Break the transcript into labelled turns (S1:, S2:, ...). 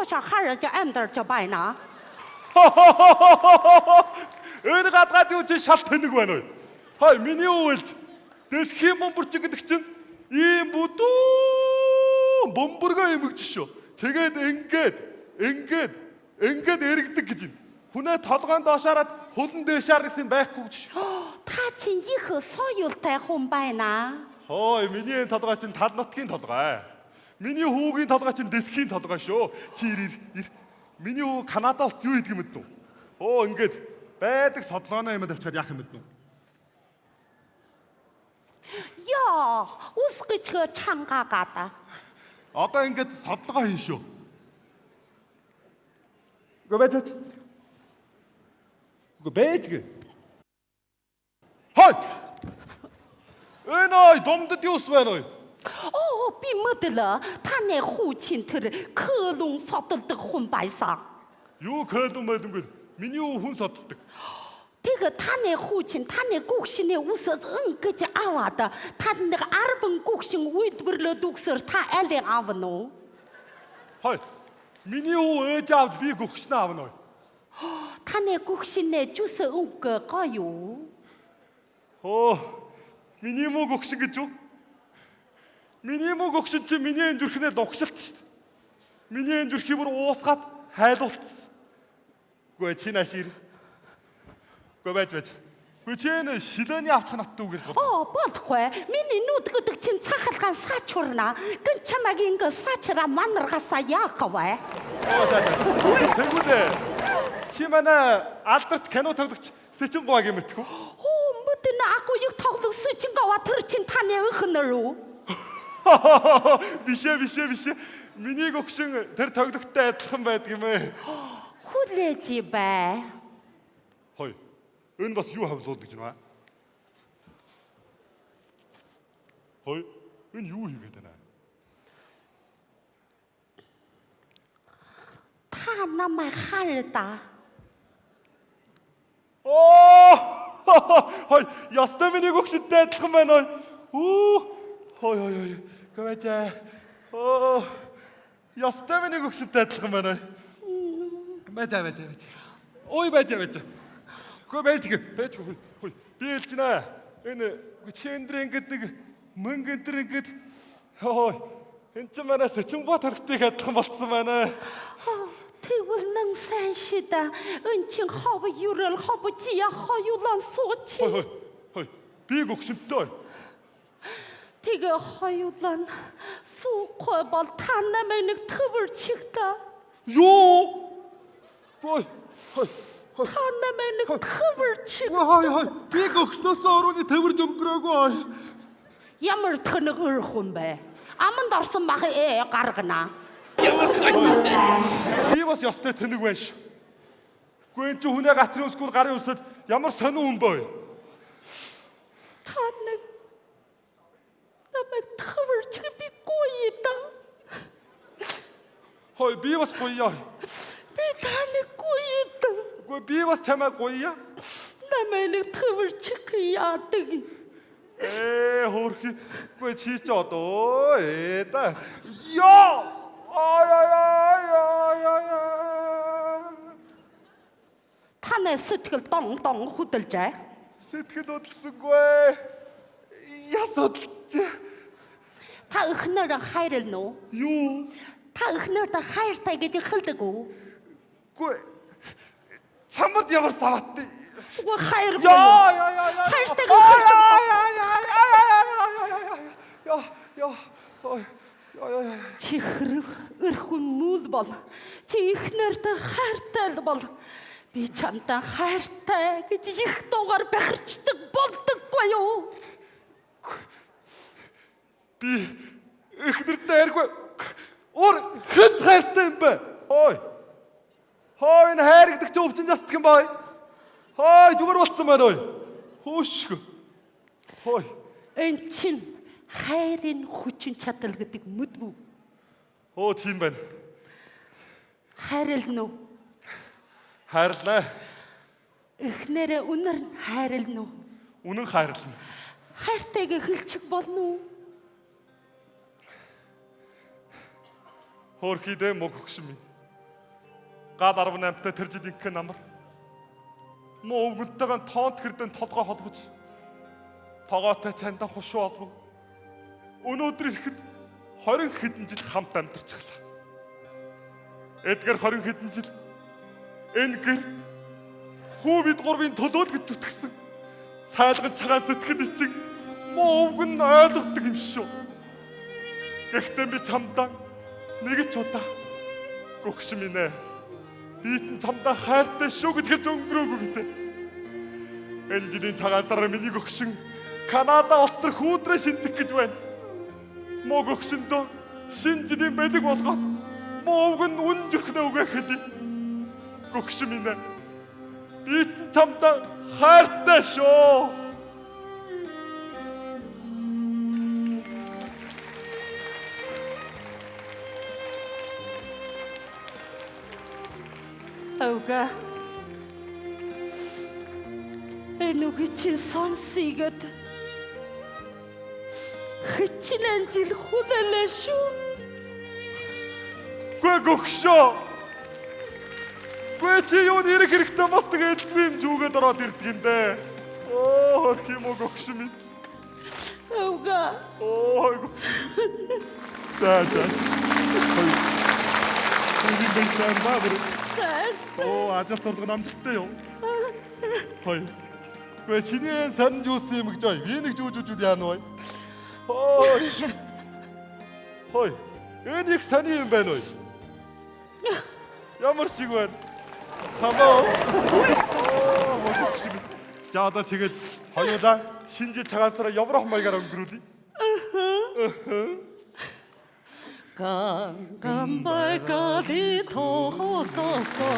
S1: доошо харж амьдарч байна.
S2: Энэ гадгаадын үн чинь шал тэнэг байна уу? Хой, миний өвөлж дэлхийн бөмбөрч гэдэг чинь ийм бүдүүн бөмбөргөө эмгэж шүү. Тэгээд ингээд ингээд ингээд эргэдэг гэж байна. Хүнээ толгойн доошаараад хөлн дээшаар гэсэн байхгүй гэж.
S1: Та чинь их соёлтой хүн байна.
S2: Хой, миний энэ толгой чинь тал нутгийн толгой. Миний хүүгийн толгой чинь дэлхийн толгой шүү. Чи ир ир ир. Миний хүү Канада улсд юу хийдэг юм бэ? Оо, ингээд байдаг содлооны юмд авчиад яах юм бэ?
S1: Яа, ус гэж чангагаад.
S2: Одоо ингээд содлогоо хийн шүү. Үгүй байж байж. Үгүй байж гэ. Хой! Энэ ой думдад юус байна ой?
S1: Оо, би мэдлээ. Таны хүү чинь тэр көлүн содолдог хүн байсан.
S2: Юу көлүн мөлүн гээд миний өвөө хүн содолдог.
S1: Тэгээ таны хүү чинь таны гүгшний үсээс ингэж аваад та нэг 10 гүгшин үйлдвэрлээд өгсөөр та алийг авна уу?
S2: Хой. Миний өвөө ээж аавд би гүгшнэ авна ой.
S1: Таны гүгшинээ жүс өнгө гоё юу?
S2: Оо. Миний муу гүгшин гэж юу? Миний муу гүгшин чинь миний энэ зүрхнээ лугшилт шүү дээ. Миний энэ зүрхийг бүр уусгаад хайлуулчихсан. Үгүй чи нааш ир. Үгүй байж байж. Үгүй чи энэ шилөөний авчих наттай үг ярих.
S1: Оо, болохгүй. Миний нүд гэдэг чинь цахалгаан саачурна. Гэн чамайг ингэ саачраа манаргасаа яах вэ?
S2: Оо за за. Тэгвэл чи манай алдарт кино тоглогч Сэчин Гуагийн мэдэх үү?
S1: Оо, мэднэ агүй юу тоглох Сэчин Гуа тэр чинь таны өхнөр үү?
S2: Биш ээ, биш ээ, биш ээ. Миний гөгшин тэр тоглогчтой адилхан байдаг юм ээ.
S1: Хүлээж бай.
S2: Хой. Энэ бас юу хавлуулдаг гэж байна? Хой, энэ юу хийгээд байна?
S1: Та намайг хайрдаа.
S2: Оо! Хой, ястай миний гөгшинтэй адилхан байна ой. Үу. Хой хой хой. Гавэжээ. Оо. Ястай миний гөгшинтэй адилхан байна ой. Байж байж байж. Ой байж байж. Гөө байж байж хой хой. Би хэлж байна. Энэ чи энэ ингээд нэг мөнгө энэ ингээд хой. Энд чинь манай Сэчингуа төрхтийг адилхан болцсон байна.
S1: Тэгвэл нэн сайн шида. Эн чинь хов юрэл хов зия хоёулан сууч.
S2: Хой хой хой. Би гөгшинтэй.
S1: Тэгээ хоёулан суухгүй бол та намайг нэг төвөрчихдэ.
S2: Юу? Хой хой.
S1: Та намайг нэг төвөрчих.
S2: Хой хой. Би гөгшнөөсөө өрөөний төвөрж өнгөрөөгүй.
S1: Ямар тэнэг өрх юм бэ? Аманд орсон мах гаргана.
S2: Би бас ёстой тэнэг байна ш. Үгүй энэ чинь хүнээ гатрын өсгүүр гарын өсөд ямар сонин хүн бо.
S1: Та нэг намайг төвөрчих би гоё да.
S2: Хой би бас гоёа.
S1: Би таныг гоё да.
S2: Үгүй би бас чамайг гоёа.
S1: Намайг нэг төвөрчих яадаг.
S2: Ээ хөөрхи. Үгүй чи ч одоо ээ да. Йоо! Ай ай ай ай ай ай.
S1: Таны сэтгэл дон дон хөдөлжээ.
S2: Сэтгэл хөдлсөнгүй. Яс хөдөлжээ.
S1: Та эхнэрээ хайрлна уу?
S2: Юу?
S1: Та эхнэртэй хайртай гэж хэлдэг үү?
S2: Үгүй чамд ямар савааттай.
S1: Үгүй хайргүй.
S2: Яа яа яа яа.
S1: Хайртайг хэлж
S2: Яа яа яа яа яа яа яа яа яа.
S1: Чи хэрв өрхөн мүл бол. Чи эхнэртэй хайртай л бол. Би чамтай хайртай гэж их дуугаар бахарчдаг болдоггүй юу?
S2: Би эхнэртэй хайргүй. Өөр хэд хайртай юм бэ? Ой. Хой энэ хайр гэдэг чинь өвчин жастдаг юм бай. Хой зүгээр болцсон байна ой. Хөшг. Хой.
S1: Эн чин хайрын хүчин чадал гэдэг мэдвүү.
S2: Оо тийм байна.
S1: Хайрлна уу?
S2: Хайрлаа.
S1: Эхнэрээ үнэр нь хайрлна уу?
S2: Үнэн хайрлана.
S1: Хайртайг хэлчих болно уу?
S2: Хөөрхийдээ мөг өгшин минь. Гал 18-тай тэр жил инхэн амар. Муу өвгөнтэйгээ тоонт хэрдэн толгой холбож тогоотой чандан хушуу олбон. Өнөөдөр ирэхэд 20 хэдэн жил хамт амьдарчихлаа. Эдгээр 20 хэдэн жил энэ гэр хүү бид гурвын төлөө л гэж зүтгэсэн. Цайлган чагаан сэтгэл ичин муу өвгөн ойлгодог юм шүү. Гэхдээ би чамдаа нэг ч удаа гөгш минь ээ. Би ч чамдаа хайртай шүү гэж хэлж өнгөрөөгүй гэдэг. Энэ жилийн цагаан сараар миний гөгшин Канада улс төр хүүдрээ шиндэх гэж байна. Муу гөгшөндөө шинэ жилийн бэлэг болгоод муу өвгөн үн зүрхнээ өгөх хэлье. Гөгшин минь ээ. Би ч чамдаа хайртай шүү.
S1: Өвгөө. Энэ үгийг чинь сонсъё гэд хичнээн жил хүлээлээ шүү.
S2: Гүй гөгшөө. Гүй чи юу нэрэх хэрэгтэй бас нэг элдв юм зүгээд ороод ирдэг юм дээ. Оо хөрх юм уу гөгш минь.
S1: Өвгөө.
S2: Оо гөгш. За за. Хой. Би байсан ба бүр.
S1: Сайн.
S2: Оо ажил сурдаг амжилттай юу? Хой. Гүй чиний сонин жүүсэн юм гэж ой. Би нэг жүүжүүжүүд яана вэ? Хой. Хой. Энэ их сони юм байна ой. Ямар шиг байна? Хамаа. Оо мөн шиг. За одоо чигээд хоёулаа шинэ жил цагаан сараа Европ маягаар өнгөрүүлье.
S1: Ганган байгаль тоотосоо.